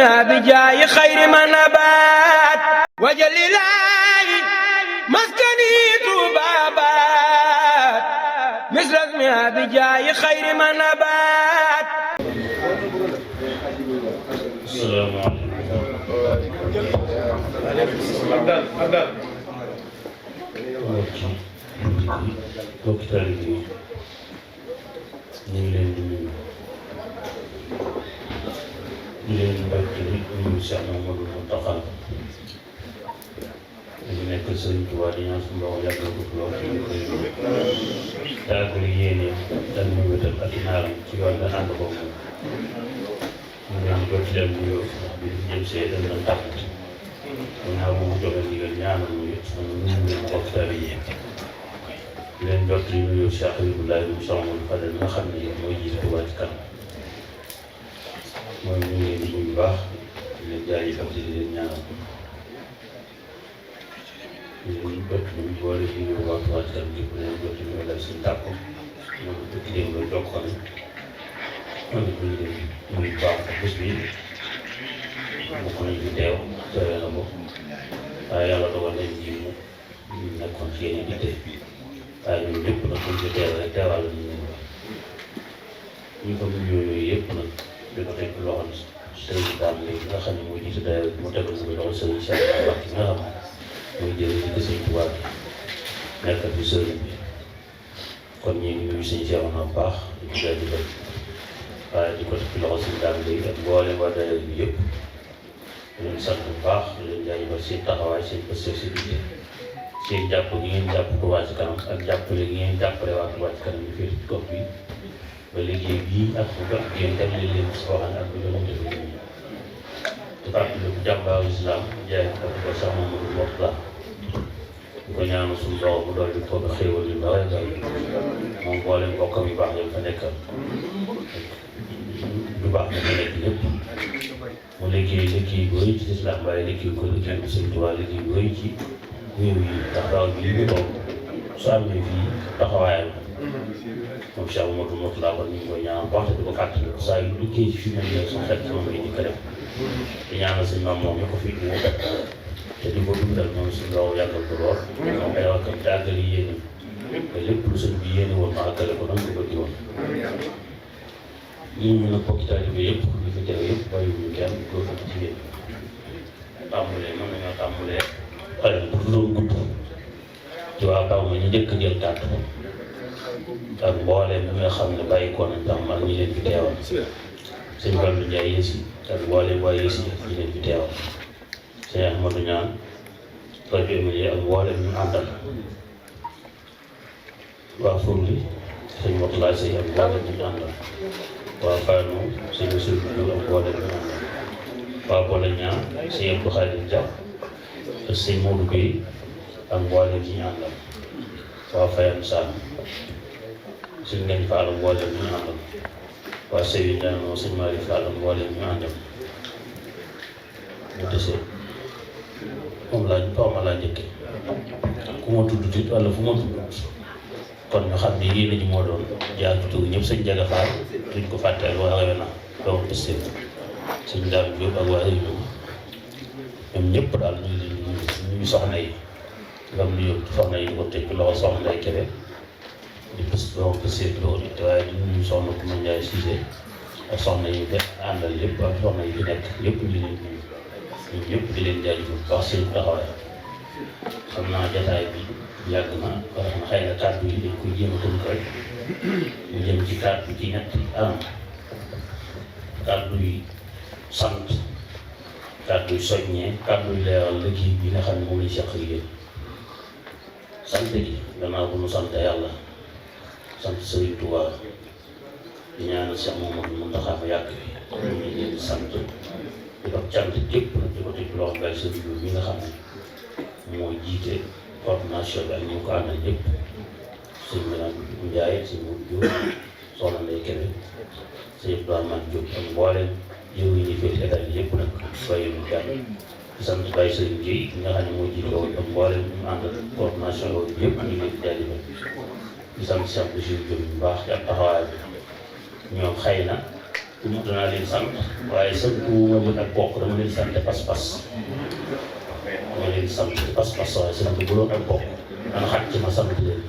اسمها بجاي خير ما نبات وجل الله مسكني طبابات مثل اسمها بجاي خير ما نبات. السلام عليكم. mbokki taalibe yi ñu ngi leen di nuyu di leen mbàkkili nuyu Cheikh Mouhamadou Mountakha ñu nekk Sëriñ Tuubaa di ñaan suñu borom yàggal ko lool ñu koy tàggal yéene ak ñu wétal ak naaram ci yoon nga ànd ko moom ñu leen jot ci leen nuyoo ndax bi jëm see dañ doon tàggat naa bu mu joxe ndigal ñaanal ñu ñu leen mbokki taalibe yi di leen jot li nuyu Cheikh Abdoulaye mu Soxna Fadel nga xam ne mooy jiite Touba Ca Kanam mooy ñu ngi leen di nuyu bu baax di leen jaajëfal di leen ñaanal di leen jot ñu boole fi ñu waa Touba Ca Kanam di leen jot ñu dal suñu tàkk moom dëkk démb la jokkoon man it ñu ngi leen nuyu bu baax ak bés bi bokk nañu fi teew teewee na ko waaye yàlla dogal nañ ji mu nekkoon ci yeneen yitte waaye ñun lépp nag buñ ci teew rek teewal ñu ko yooyu yëpp nag di ko teg loxo sëriñ Dame léegi nga xam ne mooy jiitu daal mu tegal ko loxo sëriñ Cheikh Mbacke nga xam ne mooy jëlee ci Sëriñ Tuubaa bi nekkal fi sëriñ bi kon ñu ngi nuyu sëriñ Cheikh bu baax di ko jaajëfal waaye di ko teg loxo sëriñ Dame léegi ak mboolem waa daayira bi yëpp di leen sant bu baax di leen jaajëfal seen taxawaay seen pëstéef si biir seen jàpp gi ngeen jàpp Touba Ca Kanam ak jàppale gi ngeen jàppale waa Touba Ca Kanam ñu féet ci gox bi ba liggéey bii ak bu jot ngeen dem leen soxal ak bu jot def ñu te fàttali ko jàmbaaru islam jaay ak ko sax moom lu bokk la di ko ñaanal suñu borom bu dool di ko xéewal yu ndaw ndaw moom boole mbokkam yu baax yam fa nekkal du baax dafa nekk lépp mu liggéey bu rëy ci islam waaye liggéey ko liggéey bu Sëriñ Tuubaa liggéey bu rëy ci réew yi ndax daaw bi li ñu toog su amee fii taxawaayam moom Cheikh Mouhamadou Mourtada kon ñu ngi koy ñaanal waxtu bi ko fàttali saa yu liggéey ci fi mu ne sax fekk moom ngay njëkk a def di ñaanal suñu maam moom ñu ko fi woo te di ko dundal moom suñu loolu yàggal ko lool moom ay wakkam te àggali yéene te lépp lu sëñ bi yéene woon ma àggale ko nan ko bëgg woon ñii ñu nag bokki taalibe yëpp ñu fi teew yëpp bàyyiwuñu kenn góor ak jigéen tàmbalee mën nañoo tàmbalee xëy na bu doon gudd ci waa kaw ma ñu njëkk jël kàddu ak mbooleem ñi nga xam ne bàyyi ko nañ tam ak ñi leen fi teewal sëñ Fallou Ndiaye yéesi ak mbooleem waa yéesi ñi leen fi teewal sëñ Ahmadou Ñaan rajo Emilie ak mbooleem ñu àndal waa Fourli sëñ Moutala Sey ak mbooleem ñu àndal waa Fano sëñ Moussa Diouf ak mbooleem ñu àndal waa Bola Ñaan sëñ Abdou Khadir Dia ak sëñ Modou Gueye ak mboolem ñi ñu àndal waa Fayam Sall suñ ngeen Fall ak mboolem ñi ñu àndal waa Seydou Ndiaye moom sëñ Malick Fall ak mboolem ñu àndal mu desee moom laa njëkke ku ma tudd tit wala fu ma tudd kon ñu xam ne yéen a ji moo doon jaar ci tur ñëpp sëñ Jaga Fall duñ ko fàtte ak waa Révéna donc desee sëñ Dame Diop ak waa Révéna ñoom ñëpp daal ñu ngi leen ñu soxna yi nga xam ne yow soxna yi di ko teg loxo soxna Ndeye Kébé di pës doom pësee loolu it waaye di nuyu soxna Kouma Ndiaye Cissé ak soxna yi fekk àndal yëpp ak soxna yi fi nekk yëpp di leen nuyu ñun ñëpp di leen jaajëfal bu baax seen taxawaay xam naa jotaay bi yàgg na wax na xëy na kàddu yi dañ koy jéem a tënk rek ñu jëm ci kàddu ci ñetti anam kàddu yi sant kàddu yu soññee kàddu yu leeral liggéey bi nga xam ne moom lañ seq ak yéen sant gi gannaaw bu ñu sant yàlla sant Sëriñ Tuubaa di ñaanal Cheikh Mouhamadou Mountakha mu yàgg fi ñu ngi leen di sant di ko cant képp nag di ko teg loxo Baye Sëriñ Diouf mi nga xam ne moo jiite coordination bi ak ñu ko àndal ñëpp sëñ Milan Ndiaye sëñ Modou Diop soxna Ndeye Kébé sëñ Ibrahima Diop ak mboolem yow yi ñu féete état bi yëpp nag bàyyiwuñu kenn di sant Baye Serigne Gueye nga xam ne moo jiite woon ak mboolem ñu àndal coordination yooyu yëpp ñu ngi leen di jaajëfal di sant Cheikh Bachir Diop bu baax ci ak taxawaay bi ñoom xëy na danaa leen sant waaye sant ma leen ak bokk dama leen sant pas-pas dama leen sant pas-pas waaye sant bu doon ak bokk dana xaj ci ma sant leen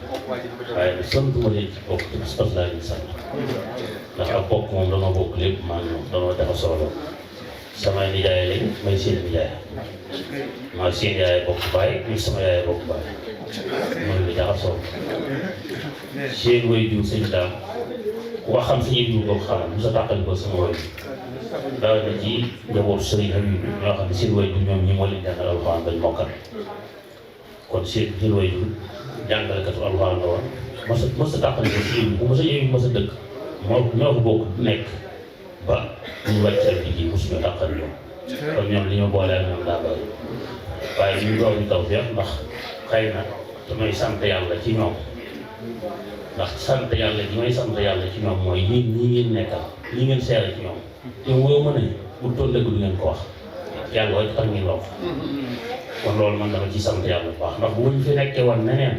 waaye sant ma leen ci bokk ci pas-pas laa leen sant ndax ak bokk moom dama bokk lépp maa ngi moom dama dafa solo samay nijaay lañ may seen nijaay maa seen yaay bokk baay muy sama yaay bokk baay mooy lu jaxasoo seen way diw sëñ daam ku ko xam si yëngu ko xamal mu sa tàqali ko sama way daaw na ci njabootu sëriñ Habib ñoo xam ne seen way diw ñoom ñi moo leen jàngal alxuraan bañ mokkal kon seen way diw jàngalekatu alxuraan la woon mos a tàqali ko si yëngu bu mos a yëngu mos a dëkk ñoo ko bokk nekk ba ñu wàcc rek liggéey mosuñu tàqali ñoom kon ñoom li ñu boole ak ñoom daa bëri waaye ñu doon ñu taw feex ndax xëy na damay sant yàlla ci ñoom ndax sant yàlla ji may sant yàlla ci ñoom mooy yéen ñii ngeen nekkal li ngeen seere ci ñoom te wóor ma ne bu doon dëgg du ngeen ko wax yàlla rek tax ngeen wax kon loolu man dama ci sant yàlla bu baax ndax bu ñu fi nekkee woon neneen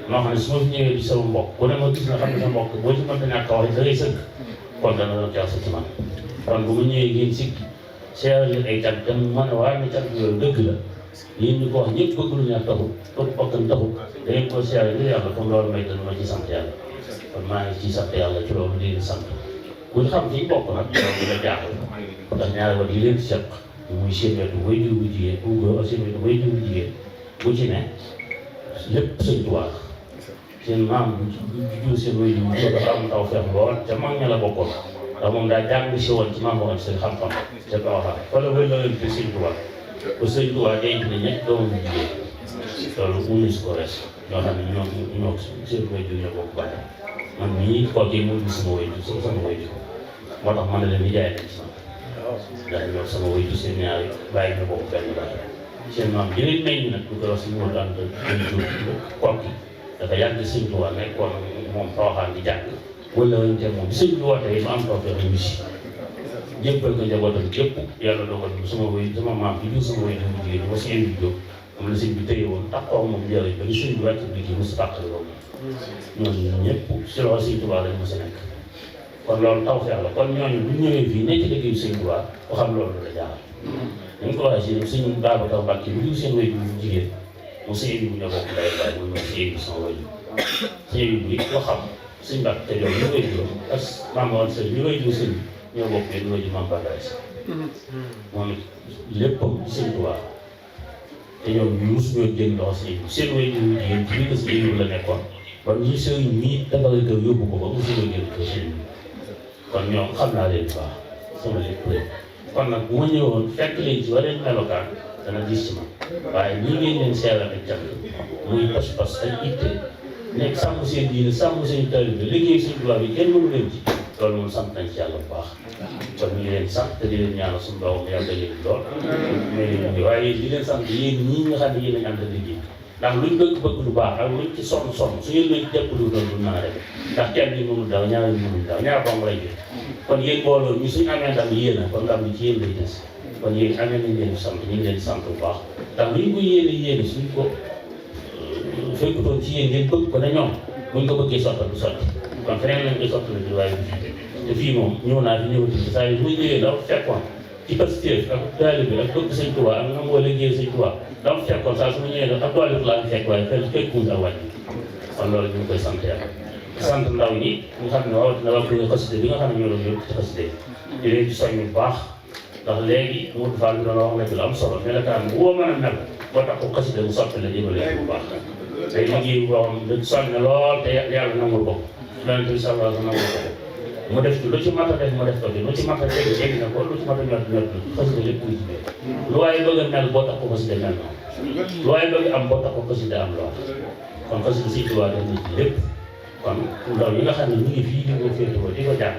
noo xam ne su ma fi ñëwee di sama mbokk ku ne ma gis nga xam ne sa mbokk boo ci mënta ñàkk a wax da ngay sëgg kon dana doon jaar sa ci man kon bu ma ñëwee ngeen sikki seere leen ay cat dem ma ne waaye ne cat yooyu dëgg la yéen ñu ko wax ñëpp bëgg lu ñu taxul topp bakkan taxul da ngeen ko seere ngir yàlla comme loolu may dana ma ci sant yàlla kon maa ngi ciy sant yàlla ci loolu di leen sant bu ñu xam fi ñu bokk nag loolu dina jaaxal ndax ñaari wat yi leen seq muy seen wetu way jur bu jigéen bu góor ak seen wetu way jur bu jigéen bu ci ne lépp sëñ Tuubaa seen maam bu jur seen way jur bu góor dafa am taw feex lool ca mag ña la bokkoon ndax moom daa jàng si woon ci maam boo xam seen xam-xam ca Porokhane fa la wéy la leen fi sëñ Tuubaa ba sëñ Tuubaa denc na ñett doomam bu jigéen loolu mënuñu si ko res ñoo xam ne ñoo seen way jur ñoo bokk bàyyi man mii kooku mu ngi sama way jur sama way jur moo tax man leen di jaay nañ ci man ndax ñoom sama way jur seen ñaari bàyyi na bokk benn bàyyi seen maam jëlee nañ nag bu ko wax si moo daan kooku dafa yàgg sëñ Tuubaa nekkoon moom Porokhane di jàng wala te moom sëñ bi woote yi ma am taw fexe ñu si jébbal ko njabootam képp yàlla dogal sama maam bi jur sama way jur bu jigéen ma si indi jóg moom la sëñ bi tëye woon taxaw moom njëriñ ba ni sëñ bi wàcc liggéey mosu tàqali ko ñooñu ñëpp si loxo sëñ Tuubaa lañ mos a nekk kon loolu taw feex la kon ñooñu bu ñu ñëwee fii nekk ci liggéeyu sëñ Tuubaa ko xam loolu la jaaxal dañ ko waxee si sëñ Babacar Mbacke bi jur seen way jur bu jigéen mu sëñ bi mu ñoo bokk day bàyyi mu ñëw sëñ bi sama way jur sëñ bi ko xam sëñ Mbacke te loolu ñu koy jur ak maam woon sëñ ñu koy jur sëñ bi ñoo bokk benn way jur maam Badaye si moom it léppam ci sëñ Tuubaa te ñoom ñu mosuñoo génn loxo sëñ bi seen way jur bu jigéen ci biir sëñ bi la nekkoon kon ñi sëriñ ñii defaree kër yóbbu ko ba mosuñoo génn kër sëñ bi kon ñoom xam naa leen bu baax sama lépp lépp kon nag bu ma ñëwoon fekk leen ci waneen melokaan dana gis ci man waaye ñii ngeen leen seeral ak jant muy pas-pas ak itte nekk sàmm seen diine sàmm seen taalibe liggéey seen tubaab yi kenn mënu leen ci loolu moom sant nañ ci yàlla bu baax kon ñu ngi leen sant te di leen ñaanal suñu borom yàlla leen lool mais leen ñu waaye di leen sant yéen ñii nga xam ne yéen a ñu ànd liggéey ndax luñ bëgg lu baax ak luñ ci sonn su ngeen leen jàpp lu doon du mën a def ndax kenn ñi mënul dara ñaar ñi mënul dara ñaar dong lay jël kon yéen booloo ñu suñu amee ndam yéen a kon ndam bi ci yéen lay des kon yéen amee nañ leen sant ñu ngi leen sant bu baax ndax liñ ko yéene suñ ko fekkutoon ci yéen ngeen bëgg ko ne ñoom buñ ko bëggee sottal du sotti kon feneen lañ koy sottale bi waaye te fii moom ñëw naa fi ñëwati ci saa yu muy ñëwee dafa fekkoon ci pastéef ak taalibe bi ak bëgg sëñ Tuubaa ak nangoo liggéey sëñ Tuubaa dafa fekkoon saa su ma ñëwee ak doole laa fi fekk waaye fekkuñ ak wàññi kon loolu ñu ngi koy sant yàlla sant ndaw ñi nga xam ne rawatina waa kuréel xasida bi nga xam ne ñoo doon yóbbu ci xasida di leen ci soññ bu baax ndax léegi Modou Fall doon wax nekk lu am solo melokaan bu woo mën a mel boo tax ko xasida mu soppi la jëmale bu baax day liggéey boo xam ne sonn na lool te yàlla nangul ko yonent bi sallallahu alayhi wa sallam nangul ko mu def ci lu ci mat a def mu def ko ci lu ci mat a dégg na ko lu ci mat a ñor xasida lépp lu ci biir lu waaye bëgg a mel boo tax ko xasida mel noonu lu waaye bëgg am boo tax ko xasida am lool kon xasida Sëñ Tuubaa def na ci lépp kon ndaw yi nga xam ne ñu ngi fii di ko féetewoo di ko jàng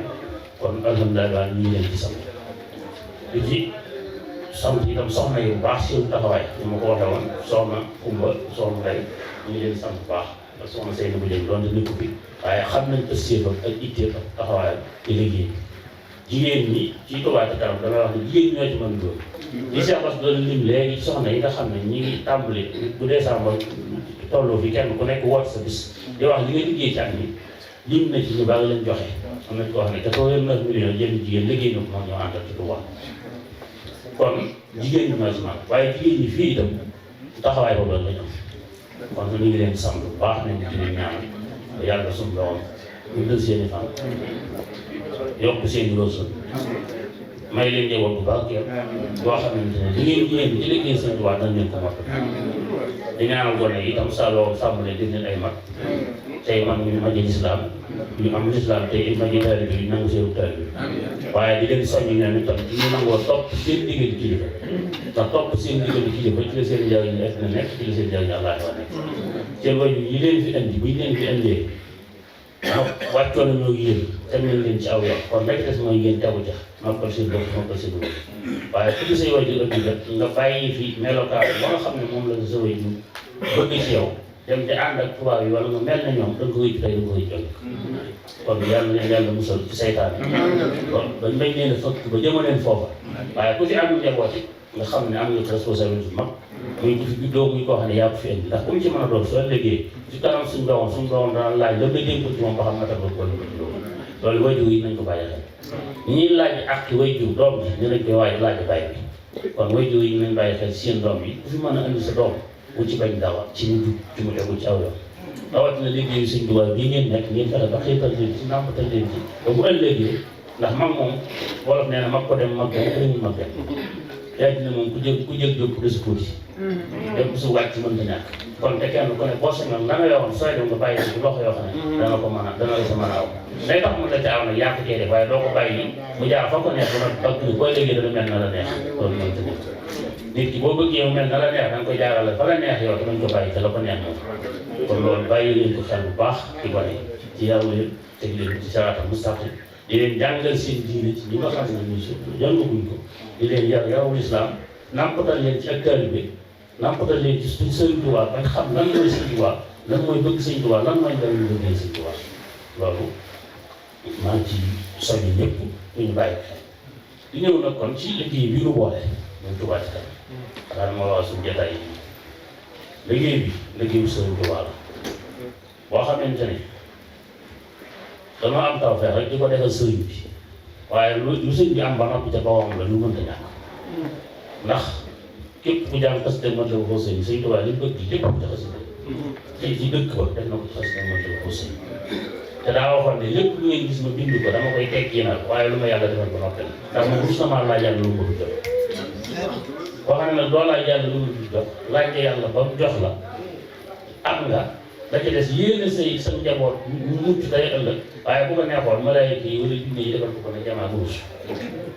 kon alhamdulilah ñu ngi leen ci sant di ci sant itam soxna yu baax seen taxawaay ni ma ko waxee woon soxna Kumba soxna Ndeye ñu ngi leen di sant bu baax ak soxna Seydou bu Dieng doonte nekku fi waaye xam nañ ko séefam ak itteem ak taxawaayam di liggéey jigéen ñi ci Touba Ca Kanam damay wax ne jigéen ñoo ci mën góor li Cheikh Bass doon lim léegi soxna yi nga xam ne ñi ngi tàmbali bu décembre tolloo fi kenn ku nekk woote sa bis di wax li nga liggéey ci at mi lim na ci ñu bari leen joxe am nañ ko wax ne 89 millions jënd jigéen liggéey na ko moom ñoo àndal ci Touba kon jigéen ñi ñoo ci man waaye jigéen ñi fii itam taxawaay boobu la ñu am kon ñu ngi leen di sant bu baax nañ ci leen ñaan yàlla suñu borom ñu dël seen i fan yokk seen i loosul may leen njaboot bu baax kenn boo xamante ne li ngeen jigéen bi ci liggéey seen Touba dañ leen ko mot di ñaanal gone yi itam saa loo sàmm leen def leen ay mag tey man ñu magi lislaam ñu am lislaam tey magi taalibe bi nangu seenu taalibe bi waaye di leen soññ ñoom itam ci ñu nangoo topp seen diggante kilifa ndax topp seen diggante kilifa ci la seen njariñ na nekk ci la seen njariñ Allah wa nekk seen waju yi leen fi andi bu ñu leen fi andee wàccoon nañoo yéen teg nañ leen ci aw yoon kon rek des mooy ngeen tegu ca noppal seen bopp noppal seen bopp waaye ku say waju ëpp rek nga bàyyi fi melokaan ba nga xam ne moom la sa waju bëgg ci yow dem te ànd ak tubaab yi wala nga mel na ñoom da nga ko wécc tey da nga ko wécc ëllëg kon yàlla na yàlla musal ci saytaan kon dañ bañ leen a fëkk ba jëma leen foofa waaye ku ci am njaboot it nga xam ne am nga ci responsabilité bu mag muy ku fi juddoo muy koo xam ne yaa ko fi indi ndax ku mu ci mën a doon soo liggéey ci kanam suñu doom dana laaj la nga dénk ko ci moom ba xam nga tax ko loolu wayjur yi nañ ko bàyyi xel ñi laaj ak wayjur doom bi ñu lañ koy waaj laaj bàyyi bi kon wayjur yi nañ bàyyi xel seen doom yi ku fi mën a indi sa doom bu ci bañ dawa ci mu jub ci mu tegu ci aw yoon rawatina liggéeyu Sëñ Tuubaa bii ngeen nekk ngeen fexe ba xëytal leen ci nàmpatal leen ci ba bu ëllëgee ndax mag moom wolof nee na mag ko dem mag dem ko demul mag dem yaa dina moom ku jël jóg des tuuti dem su wàcc mën ta ñàkk kon te kenn ku ne boo sañoon la nga yoo xam sooy dem nga bàyyi ci loxo yoo xam ne dana ko mën a dana la sa mën a aw day tax mën la ca aw nag yaa ko cee def waaye doo ko bàyyi mu jaar fa ko neex ba nag bakk ni boo léegi dana mel na la neex loolu mën ta nekk nit ki boo bëggee mu mel na la neex da nga koy jaarale fa la neex yow danañ ko bàyyi te la ko neex moom kon loolu bàyyi leen ko xel bu baax ci gone ci yaru leen teg leen ci saraatal mustaqim di leen jàngal seen diine ci ñi nga xam ne ñu jàngaguñ ko di leen yarul islam nampatal leen ci ak taalibe nampatal leen ci suñ Sëriñ Tuubaa bañ xam lan mooy Sëriñ Tuubaa lan mooy bëgg Sëriñ Tuubaa lan mooy njëriñ bëgg Sëriñ Tuubaa loolu maa ngi ci soññ ñëpp ñu bàyyi xel di ñëw nag kon ci liggéey bi nu boole muy Touba Ca Kanam xanaa moo wax suñu jotaay yi liggéey bi liggéeyu Sëriñ Tuubaa la boo xamante ne dañoo am tawfeex rek di ko defal sëriñ bi waaye lu sëriñ bi am ba noppi ca bawam la lu mënta ñàkk ndax képp ku jàng xasida Matlabul Fawzayni Sëriñ Tuubaa li bëgg lépp ci xasida tey ci dëkk ba def na ko ci xasida Matlabul Fawzayni te daa waxoon ne lépp lu ngeen gis ma bind ko dama koy tekki nag waaye lu ma yàlla defal ko noppi ndax moom rus na maa laaj yàlla lu mu ko jox boo xam ne nag doo laaj yàlla lu mu jox laaj nga yàlla ba mu jox la am nga da ca des yéene sa njaboot ñu mucc tey ëllëg waaye bu ko neexoon malaayika yi wala jinne yi defal ko ne jamaa bu rus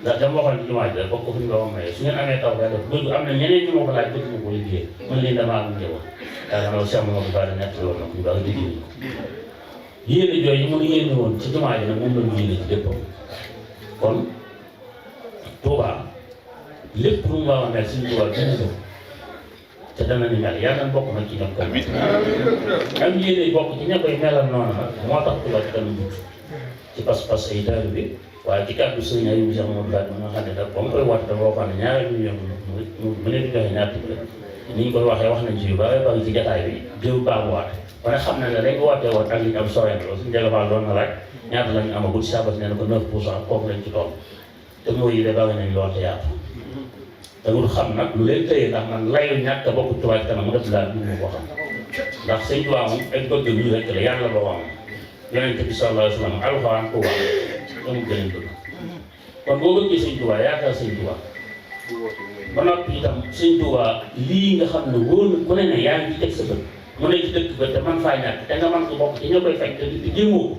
ndax dama waxoon ci jumaa ji rek bokk ko fi ñu ko maye su ngeen amee taw ba def loolu am na ñeneen ñu ma ko laaj bëgg ma ko liggéey mën leen damaa am njaboot daanaka loolu Cheikh Mamadou Ba nekk loolu nag ñu baax liggéey ko yéene jooju mën a yéene woon ci jumaa ji nag moom la ñu yéene ci léppam kon Touba lépp lu mu war a mel suñu Touba dina ko te dana ni mel yàlla na bokk nag ci ñoom koy am yéene bokk ci ña koy melal noonu nag moo tax Touba Ca Kanam dugg ci pas-pas ay taalibe bi waaye ci kàddu sëñ Ayib Cheikh Mamadou Ba nga xam ne nag ba mu koy woote dafa waxoon ne ñaari million mu ne di joxe ñaar téeméer ni ñu koy waxee wax nañ ci yu bari bari ci jataay bi jëw baamuwaat ba nga xam ne dañ ko wootee woon ak li ñu am sooy na loolu suñu jagafaal doon na laaj ñaata la ñu amagul si sabat nee na ko 9% kooku lañ ci toll te mooy yi de bari nañ lool te yaatu da nga xam nag lu leen tëyee ndax man layu ñàkk a bokk Touba Ca Kanam mu def daal du ma ko xam ndax sëñ Touba moom ay bëgg ñu rek la yàlla ba waxam yonent bi sallallahu alayhi wa sallam alxuraan Touba amul beneen bëgg kon boo bëggee sëñ Touba yaakaar sëñ Touba ba noppi itam sëñ Touba lii nga xam ne wóor na ku ne ne yaa ngi teg sa bët mu ne ci dëkk ba te man faa ñàkk te nga man ko bokk ci ñoo koy fekk te di jéemoo ko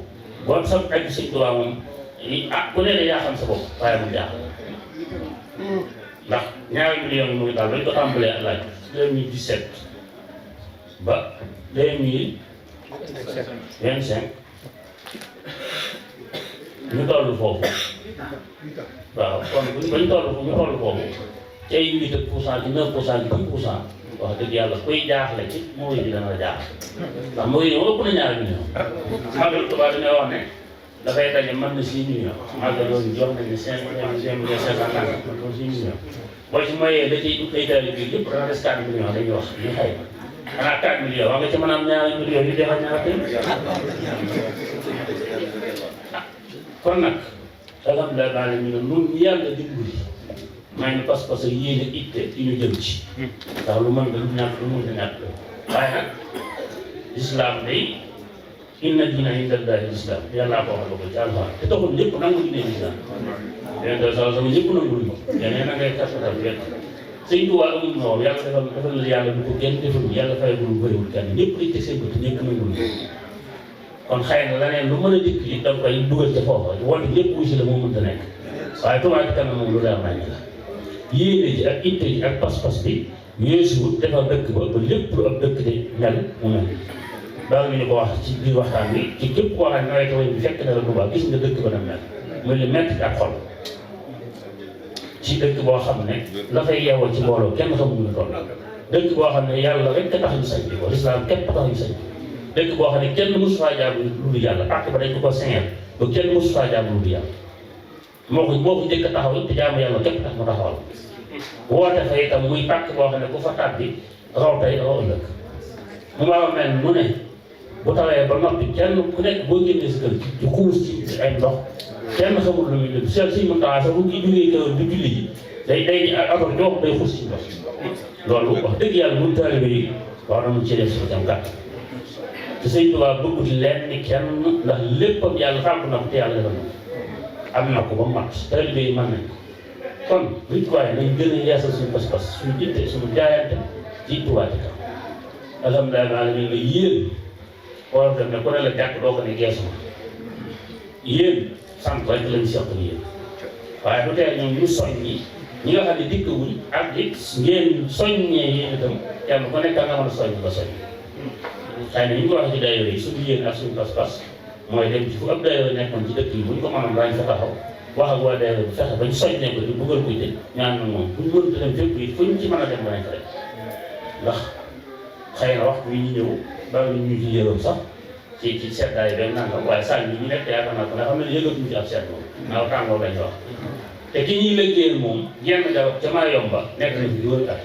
bon sa aju sëñ Touba moom ku ne ne yaa xam sa bopp waaye mu jaaxal ndax ñaari million yi muy daal bañ ko tàmbalee laaj 2017 ba 2025 ñu toll foofu waaw kon bañ toll foofu tey 8% ci 9% ci 10% wax dëgg yàlla kuy jaaxle ci mooy bi dana la jaaxle ndax mooy yi ëpp na ñaari million magal Tuubaa dañoo wax ne dafay daje mën na 6 millions magal loolu jox nañ ne 5 millions 6 millions boo ci moyee da ciy ay taalibe bi yëpp dana des 4 millions dañuy wax ñu xëy xanaa 4 millions wax nga ci mën a am ñaari millions yu defal ñaari téeméer kon nag alhamdulilah baale ñu ne nun yàlla dimbali maa ngi pas-pas ak yéene itte ci ñu jëm ci ndax lu mën lu ñàkk lu mën a ñàkk waaye nag lislaam day inna diina inda llaahi lislaam yàllaa ko waxal ko ci alxuraan te taxul ñëpp nangu diine lislaam yeneen sala sama ñëpp nangul ko yeneen na ngay kasatal wet sëñ Tuubaa amul moom yàlla defal la yàlla du ko kenn defal yàlla fayagul bëriwul kenn ñëpp dañ teg seen bët ñëpp nangul ko kon xëy na leneen lu mën a dikk yi da koy dugal ca foofa wante ñëpp wusi la moo mënta nekk waaye Touba Ca Kanam moom lu leer nañ la yéene ji ak itte ji ak pas-pas bi weesuwut defar dëkk ba lépp lu ab dëkk di mel mu mel daal ñu ko wax ci biir waxtaan bi ci képp koo xam ne nawet bi fekk na la Touba gis nga dëkk ba na mel muy li metti ak xol ci dëkk boo xam ne la fay yeewoo ci mbooloo kenn xamuñu lu toll dëkk boo xam ne yàlla rek tax ñu sañ ko lislaam képp tax ñu sañ dëkk boo xam ne kenn mosu faa jaamu lu dul yàlla pàcc ba dañ ko señeel ba kenn mosu faa jaamu lu dul yàlla moo ko njëkk a taxaw te jaamu yàlla képp tax mu taxawal woote fa itam muy pàcc boo xam ne ku fa tàbbi raw tey raw ëllëg mu war a mel mu ne bu tawee ba noppi kenn ku nekk boo génnee si kër ci xuus ci ay ndox kenn xamul lu muy def seet si mu taxaw sax bu ngi jógee kër di julli ji day ator jox day xuus ci ndox loolu wax dëgg yàlla mun taalibe yi war nañu ci def suñu jam gàtt te sëñ Tuubaa bëggut lenn kenn ndax léppam yàlla fàggu na ko te yàlla defal na ko am na ko ba mat taalibe yi mën nañ ko kon luñ ko waaye nañ gën a yeesal suñu pas-pas suñu jitte suñu jaayante ci Touba Ca Kanam alhamdulilah maa ngi leen di yéen wolof dem ne ku ne la jàkk doo ko ne geesu ma yéen sant rek lañ seq yéen waaye bu tee ñoom ñu soññi ñi nga xam ne dikkawuñ ak it ngeen soññee yéen itam kenn ku nekk nga mën a soññ ba soññ xëy na ñu ko waxee ci daayira yi suñu yéen ak suñu pas-pas mooy dem ci fu ab daayira nekkoon ci dëkk yi bu ñu ko mënoon daañu fa taxaw wax ak waa daayira bu fexe bañ soññee ko di bëggal koy tëj ñaan na moom buñ mënut a dem fépp yi fu ñu ci mën a dem danañ ko def ndax xëy na waxtu yi ñu ñëw bari ñu ci yëgoon sax ci seddaay benn nangam waaye saa yi ñu nekk yaakaar naa ko nga xam ne yëgatuñu ci ab sedd moom naaw tàngoor lañ wax te ki ñuy lëggéeyal moom jenn garab ca maa yomba nekk nañ fi juróomi at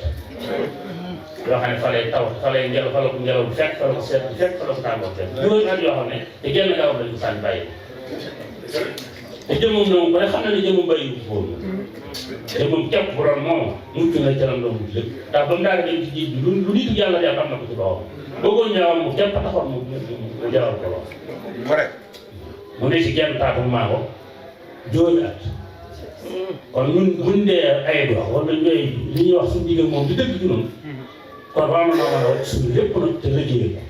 yoo xam ne fa lay taw fa lay ngelaw fa la ko ngelaw fekk fa la ko sedd fekk fa la ko tàngoor fekk juróomi at yoo xam ne te genn garab lañ ko sànni bàyyi te jëmmam na moom ba ne xam na ne jëmmam bàyyi ko foofu jëmmam képp bu doon moom mucc na calam doon mucc lépp ndax ba mu daal dem ci jiit bi lu nitu yàlla def am na ko ci bawam bëggoon ñaawam mu képp taxoon mu jaral ko lool mu ne si genn taatu maa ko juróomi at kon ñun buñ dee ay dox wala ñooy li ñuy wax suñu digal moom di dëgg ci noonu kon war na noo mën a wax suñu lépp nag te liggéeyal ko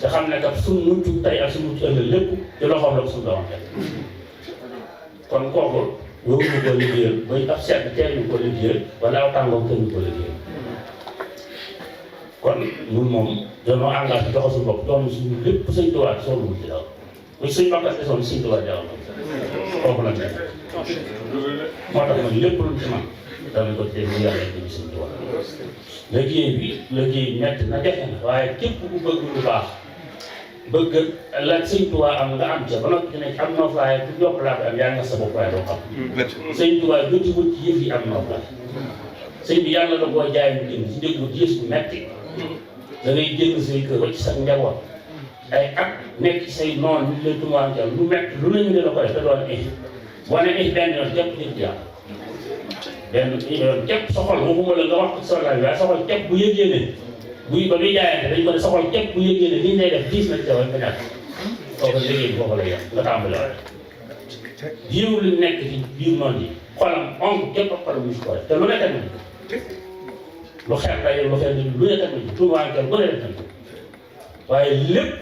te xam ne kat suñu mucc tey ak suñu mucc ëllëg lépp ci loxoom la ko suñu doon def kon kooku loolu ñu ko liggéeyal bay ab sedd teel ñu ko liggéeyal wala aw tàngoor teel ñu ko liggéeyal kon ñun moom dañoo engagé joxe suñu bopp doon suñu lépp sëñ Tuubaa soxla ci daal muy suñu bakkas desoon sëñ Tuubaa jaww kooku la nekk moo tax nag lépp luñ ci man danañ ko dégg mu yàlla jëm sëñ Tuubaa liggéey metti na jafe na waaye képp ku bëgg lu baax bëgg la sëñ Tuubaa am nga am ca ba noppi ne am noo faaye ku jox laa ko am yaa nga sa bopp waaye doo xam sëñ Tuubaa joti wut ci yëf yi am noo faaye sëñ bi yàlla la boo jaay mu jënd ci njëg bu diis bu metti da ngay génn say kër ba ci sa njaboot ay at nekk ci say noon ñu leen tumaancal lu metti lu nañu ne la ko def te doon wane benn yoon képp nit yàlla benn yoon képp soxol waxuma la nga wax ko sa laaj waaye soxol képp bu yëgee ne buy ba muy jaayante dañ ko ne soxol képp bu yëgee ne liñ lay def diis nañ ca way nga ñàkk kooku liggéey bi foofu lay yem nga tàmbali waat jiw li nekk ci biir noonu yi xolam onk képp ak xolam musu ko def te lu nekk nañ lu xeex day lu xeex lu nekk nañ tuumaankel bu ne def nañ waaye lépp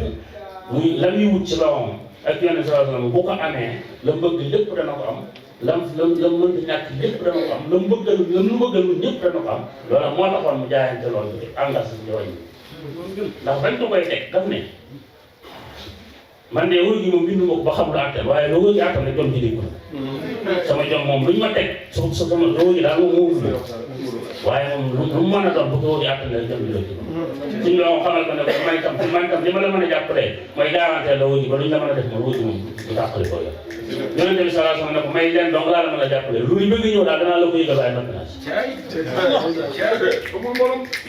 muy la muy wut ci bawam ak yenn sallallahu bu ko amee la bëgg lépp dana ko am lam mënta ñàkk lépp dana ko am la mu bëggal ñëpp dana ko am loolu moo taxoon mu jaayante loolu ci engagé ci yooyu ndax bañ ko koy teg daf ne man de wóor gi moom bindu ma ko ba xam lu àttal waaye loo wóor gi àttal rek jom ci dégg sama jom moom luñ ma teg sama loo wóor gi daal moom moo wul waaye moom lu mu mën a doon bu ko wóor gi àttal rek jom ci dégg suñu la xamal ko ne ko man tam li ma la mën a jàppalee mooy garantie la wóor gi ba luñ la mën a def moom wóor gi moom du tàqali ko yow yonente bi sallallahu alayhi wasallam ne ko may leen donc laa la mën a jàppale lu ñu bëgg ñëw daal danaa la ko yëgal waaye noppi naa si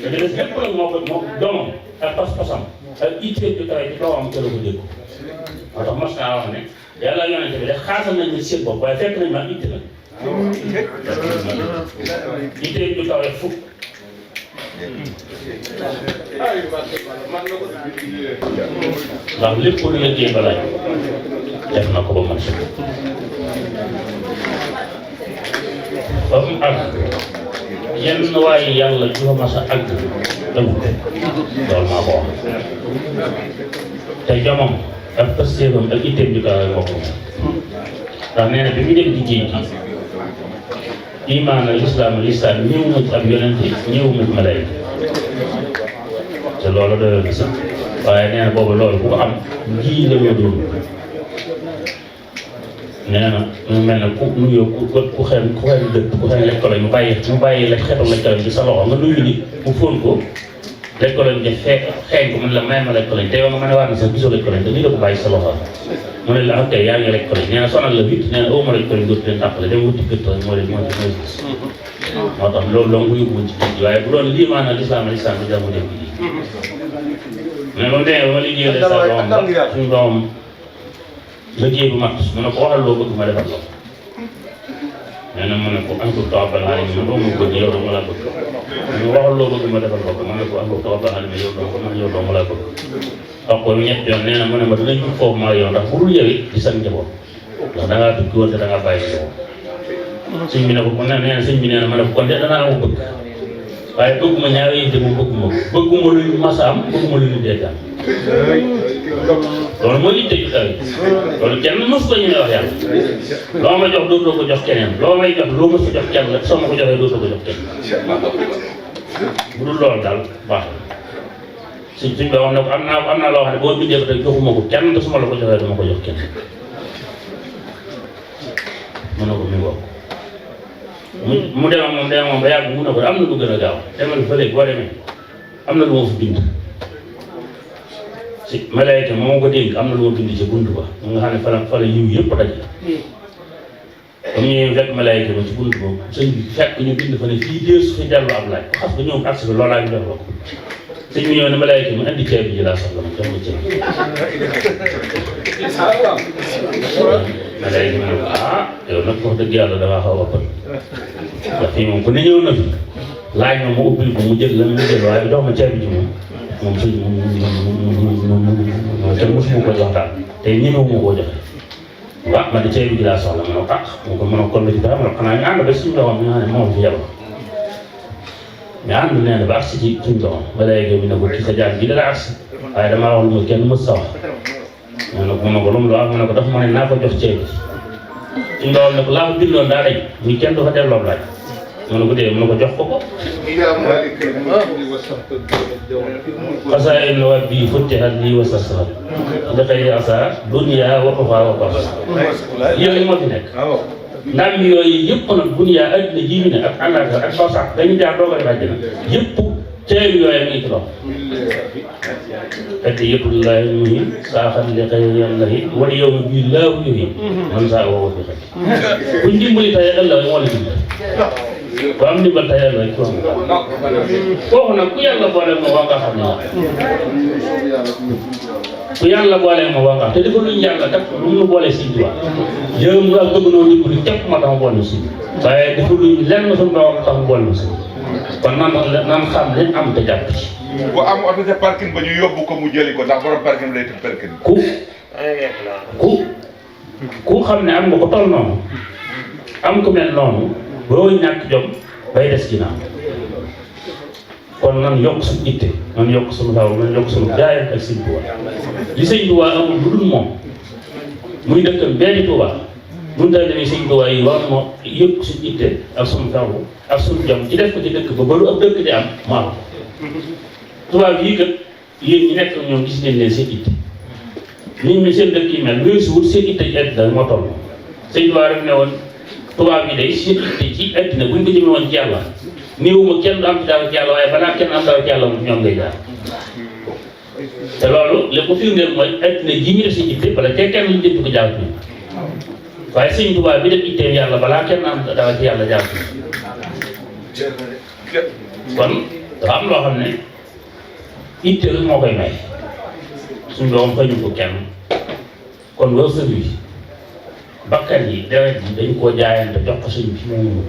da des lépp nag moo ko doomam ak pas-pasam ak ittee bi kawe ci doomam ca la ko dégg moo tax mas naa wax ne yàlla yonente bi de xaasal nañ ne seen bopp waaye fekk nañ ma itte nag itte ju kawe fukk ndax lépp lu liggéey ba laaj def na ko ba man sëkk ba mu àgg yenn waaye yàlla ju fa mas a àgg dëgg loolu maa ko wax te jomam ak pëstéefam ak itteem ju kawe bokk ndax nee na bi mu dem ci géej gi imaan al islaam al islam ñëw ma ci ab yonent ñëw ma ci malayka te loolu doyoon na sax waaye nee na boobu loolu bu ko am lii la ñoo doon nee na mu mel ne ku nuyoo ku xel dëkk ku xel lekk lañ mu bàyyi la xetu lekk lañ ci sa loxo nga nuyu nit mu fóon ko lekk lañ ja xeeñ ko mun la may ma lekk lañ te yow nga mën a waar ne sax gisoo lekk lañ te nii la ko bàyyi sa loxo mu ne la ak tey yaa ngi lekk lañ nee na sonal la vite nee na aw ma lekk lañ dootu leen tàppale dem wuti gët rek moo gis moo tax loolu dong yóbbuwoon ci kii waaye bu doon lii maanaam lislaam bi jamu dem bi mais ba mu demee ba ma liggéeyal sa doom ba suñu doom liggéey bu mat mu ne ko waxal loo bëgg ma defal la nee na mu ne ko encore tawakkal alamin man doo ma bëgg yow dong laa bëgg mu waxal loo bëgg ma defal ko ma ne ko encore tawakkal alamin yow dong laa bëgg wax ko ñett yoon nee na mu ne ma dinañ jug foofu maa yow ndax bu dul yow it di san njaboot ndax da ngaa tukki woon te da ngaa bàyyi njaboot sëñ bi ne ko nee na sëñ bi nee na ma ne ko kon de danaa am bëgg waaye bëgguma ñaari yëngu mu bëgguma lu ñu mas a am bëgguma lu ñu dee am loolu mooy itte ju kawe loolu kenn mës ko ñu wax yàlla loo ma jox dootoo ko jox keneen loo may jox loo mës ko jox kenn la soo ma ko joxee dootoo ko jox kenn bu dul loolu daal baax suñ bi wax ne ko am naa loo xam ne boo bindee ko tey joxuma ko kenn te su ma la ko joxee dama ko jox kenn mën na ko mi bokk mu dem ak moom ba yàgg mu ne ko am na lu gën a gaaw demal fële boo demee am na lu ma fi bind si malayka moo ko dénk am na lu ma bind ci bunt ba mu nga xam ne fa la yiw yëpp daje ba mu ñëwee fekk malayka ba ci bunt ba sëñ bi fekk ñu bind fa ne fii deesu fi dellu ab laaj ko xas ba ñëw agsi bi loolaa ñu def la ko sëñ bi ñëw ne malayka mi andi ceeb bi ji laa soxla ma jox ma ceeb malayka mi ne ko yow nag wax dëgg yàlla damaa xaw a ëppal ndax fii moom ku ne ñëw na fi laaj ma mu ubbil ko mu jël la mu jël waaye jox ma ceeb bi ji moom suñ kenn mosuma ko jox daal te ñemewuma koo joxe waaw man de ceeb bi ji laa soxla ma ne ko mu ko mën a kon ci dara ma ne xanaa ñu ànd ba suñu doxam ñu xam ne moom fi yabal mais ànd nee na ba agsi ci suñu doxam ba léegi bi ne ko ci sa jaar gi dala agsi waaye damaa wax lu ma kenn mës sa wax mu ne ko lu mu la wax mu ne ko dafa ma ne naa ko jox ceeb bi suñu doxam ne ko laa ko bindoon daa dañ muy kenn du fa delloo laaj mu ne ko dee mu ne ko jox ko xasaa'inu rabbii futtihat lii wa sassarat li xayri asaa dunya wa uxraa wa barza yooyu moo fi nekk ndam yooyu yëpp nag dunya addina ji mi ne ak àllaaxira ak barsax dañu jaar doog a def àjjana yëpp teew yooyu ngi ci loxo yëpp lillaahi muhin saaxal li xayri yàllahi wal yawma bii laahu yuhin man saa woo fi xëy buñ dimbali tey ëllëg moo la dimbali ba am ndimbal tey ëllëg kooku nag ku yàlla boole ma waa nga xam ne ku yàlla boole ma waa nga te dafa luñ yàlla kat lu mu boole Sëñ Tuubaa jëm nga bëgg noo dimbali képp ma tax boole si waaye dafa luñ lenn suñu doom tax boole si kon nan xam leen am te jàpp ci bu am oto ca parking ba ñu yóbbu ko mu jëli ko ndax borom parking lay tëj parking ku xam ne am nga ko toll noonu am ko mel noonu boo ñàkk jom bay des ginnaaw kon nan yokk suñu itte nan yokk suñu xaw nan yokk suñu jaayante ak Sëñ Tuubaa li Sëñ Tuubaa amul lu dul moom muy dëkkam benn Tuubaa mun taa demee Sëñ Tuubaa yi war moo yëpp suñu itte ak suñu xaw ak suñu jom ci def ko ci dëkk ba lu ab dëkk di am mu am tubaab yii kat yéen ñi nekk ñoom gis ngeen leen seen itte nit ñi seen dëkk yi mel lu si wut seen itte ci àddina moo toll Sëñ Tuubaa rek ne woon tubaab yi day seen itte ci àddina buñ ko jëmee woon ci yàlla néewuma kenn du am ci dara ci yàlla waaye balaa kenn am dara ci yàlla moom ñoom ngay jaar te loolu li ko firndeel mooy àddina ji ñu def seen itte bala te kenn luñ jënd ko jaar ci waaye Sëñ Tuubaa bi def itteem yàlla balaa kenn am dara ci yàlla jaar ci kon dafa am loo xam ne itte rek moo koy may suñu doom fañu ko kenn kon wërsëg wi bakkan yi deret yi dañ koo jaayante jox ko suñ bi moomu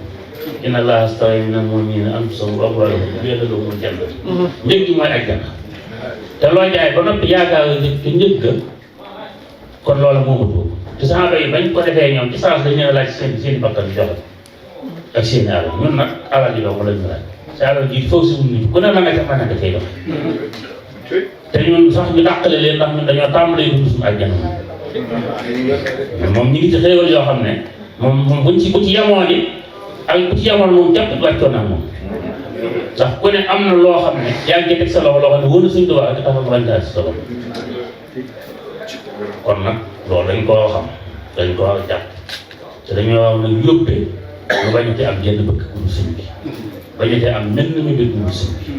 inna Allaha astara minal mu'minina anfusahum wa amwaalahum bi anna lahumul janna njëg gi mooy àjjana te loo jaay ba noppi yaakaar nga njëg ga kon loola moomatoo te saxaaba yi bañ ko defee ñoom ci saas dañu ne laaj seen bakkan joxe ak seen alal ñun nag alal yi dong lañu laaj si alal ji foog si nit ku ne la nga ca mën a dafay dox te ñun sax ñu dàqale leen ndax ñun dañoo tàmbalee dund suñu àjjana moom ñu ngi ci xéewal yoo xam ne moom bu ci yemoon it ak bu ci yemoon moom jàpp wàccoon na moom ndax ku ne am na loo xam ne yaa ngi teg sa loxo loo xam ne wóor na suñu tubaab ak taxaw bañ daal si sa loxo kon nag loolu dañ koo xam dañ ko war a jàpp te dañoo wax nag yóbbee lu bañatee am jenn bëgg bu sëñ bi bañatee am mel na mu bëgg bu sëñ bi